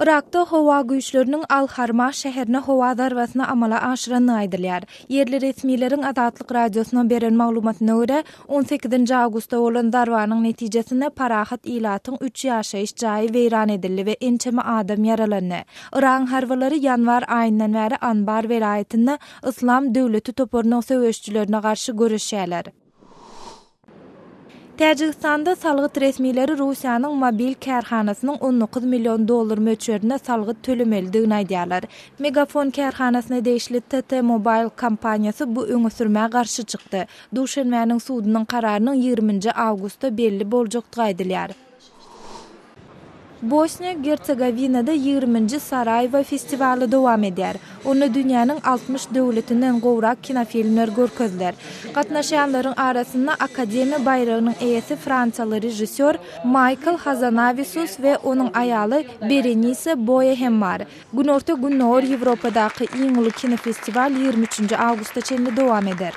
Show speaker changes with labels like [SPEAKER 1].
[SPEAKER 1] Yrakda howa güýçleriniň Al-Harmah şäherine howa zarbasyny amala aşyrandygy aýdylýar. Ýerli resmileriň Azatlyk Radiosyna beren maglumatyna görä, on sekizinji awgustda bolan zarbanyň netijesinde parahat ilatyň üç ýaşaýyş jaýy weýran edildi we ençeme adam ýaralandy. Yragyň harbylary ýanwar aýyndan bäri Anbar welaýatynda Yslam döwleti toparynyň söweşijilerine garşy göreşýärler. Täjigistanda salgyt resmileri Russiýanyň mobil kärhanasynyň 19 million dollar möçberinde salgyt tölemelidigini aýdýarlar. Megafon kärhanasyna degişli TT Mobile kompaniýasy bu öňe sürmä garşy çykdy. Duşenbäniň sudunyň kararynyň ýigriminji awgustda belli boljakdygy aýdylýar. Bosniýa-Gersegowinada ýigriminji Saraýewo festiwaly dowam edýär. Onda dünýäniň 60 döwletinden gowrak kinofilmler görkeziler. Gatnaşýanlaryň arasynda Akademiýa baýragynyň eýesi fransiýaly režissýor Maýkl Hazanawisus we onuň aýaly Berenise Boýe hem bar. Günorta-Gündogar Ýewropadaky iň uly kinofestiwal 23 awgusta çenli dowam eder.